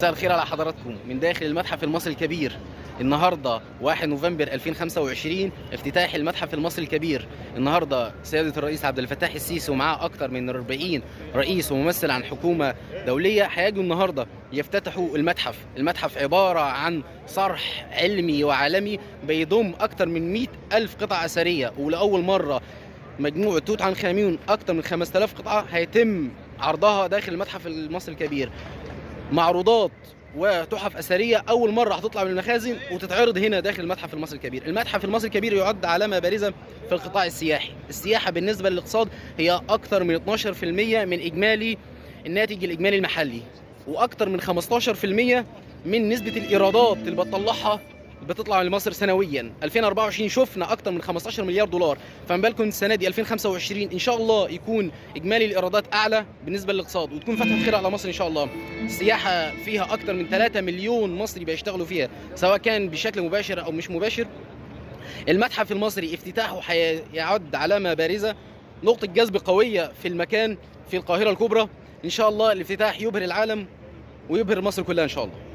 مساء الخير على حضراتكم من داخل المتحف المصري الكبير. النهارده 1 نوفمبر 2025 افتتاح المتحف المصري الكبير. النهارده سيادة الرئيس عبد الفتاح السيسي ومعاه اكتر من 40 رئيس وممثل عن حكومة دولية هيجوا النهارده يفتتحوا المتحف. المتحف عبارة عن صرح علمي وعالمي بيضم اكتر من 100 ألف قطعة أثرية، ولأول مرة مجموعة توت عنخ آمون أكتر من 5000 قطعة هيتم عرضها داخل المتحف المصري الكبير. معروضات وتحف اثرية اول مرة هتطلع من المخازن وتتعرض هنا داخل المتحف المصري الكبير. المتحف المصري الكبير يعد علامة بارزة في القطاع السياحي. السياحة بالنسبة للاقتصاد هي اكثر من 12% من اجمالي الناتج الاجمالي المحلي، واكثر من 15% من نسبه الايرادات اللي بتطلعها بتطلع لمصر سنويا. 2024 شفنا اكتر من 15 مليار دولار، فما بالكم السنة دي 2025 ان شاء الله يكون اجمالي الايرادات اعلى بالنسبة للاقتصاد، وتكون فتحه خير على مصر ان شاء الله. السياحة فيها اكتر من 3 مليون مصري بيشتغلوا فيها، سواء كان بشكل مباشر او مش مباشر. المتحف المصري افتتاحه هيعد علامة بارزة، نقطة جذب قوية في المكان في القاهرة الكبرى. ان شاء الله الافتتاح يبهر العالم ويبهر مصر كلها ان شاء الله.